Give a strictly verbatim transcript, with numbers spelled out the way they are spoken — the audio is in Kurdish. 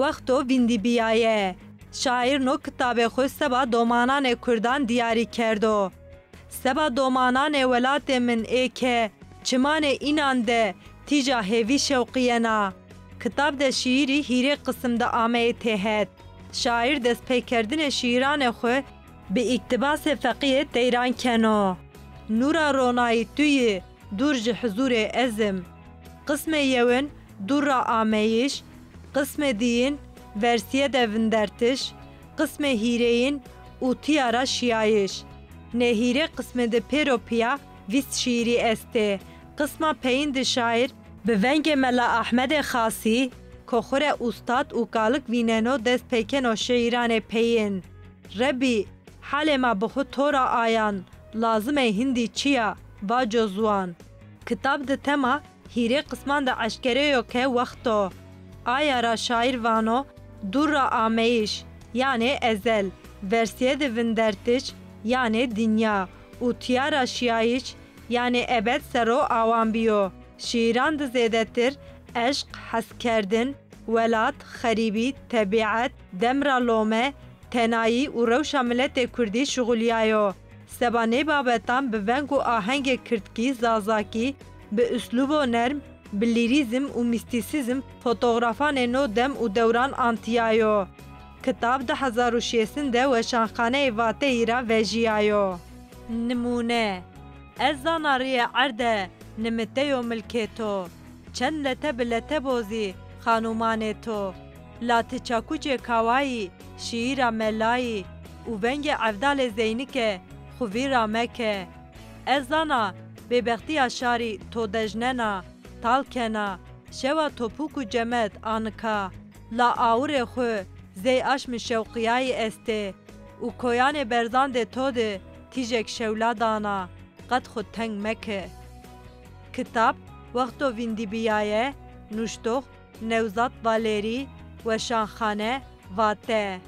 Wexto vîndî biyaye. Şaîr no kitabê xwe seba domananê Kurdan diyarî kerdo. Seba domananê welatê min ê ke çimanê înan de tîja hêvî şewqiyena. Kitab de şiîrî hîrê qisim de ameyê têhet. Şaîr destpêkerdinê şiîranê xwe bi îktibasê feqiyê teyran keno. Nûra ronayî tu yî, dûr ji hizûrê ez im. Qismê yewin dûr ra ameyîş, qismê diyîn versiye de vindertiş, qismê hîrêyîn û tiya ra şiyayiş. Nê hîrê qismê di pêro piya vîst şiîrî estê. Qisma peyîn di şaîr bi vengê Mela Ahmedê Xasî, ko xwu re ûstad û kalik vîneno dest pê keno şiîranê peyîn. Rebî, halê ma bi xwu to ra ayan, lazim ê hindî çi ya, vaco ziwan. Kitab di tema hîrê qisman de eşkereyo ke wexto. Aya ra şaîr vano, dûr ra ameyîş, yanê ezel, versiye di vindertiş, yanê dinya, û tiya ra şiyayiş, yanê ebed ser o awan biyo. Şiîran di zêdetir eşq, hezkerdin, welat, xerîbî, tebîet, dem ra lome, tenayî û rewşa miletê kurdî şixulîyayo. Seba nê babetan bi veng û ahengê kirdkî, zazakî, bi uslûbo nerm, bi lîrîzm û mîstîsîzm fotografanê no dem û dewran antiyayo. Kitab di hezar û şêstin de Weşanxaneyê Vateyî ra vejîyayo. Nimûne. Ez zana riyê erde nimiteyo milkê to. Çend lete bi lete bo zî xanûmanê to. La ti çakûçê kawayî, şiîra melayî û vengê Evdalê Zeynike xwu vîr ra meke. Ez zana bêbextiya şarî to dejnena, tal kena, şewa topûk û cemed a nika. La awirê xwu zey aşmî şewqiyayî estê û koyanê berzandê to di tîjek şewla dana, qet xwu teng meke. Kitab Wexto Vîndî Biyaye, nuştox Newzat Valêrî, Weşanxane, Vate.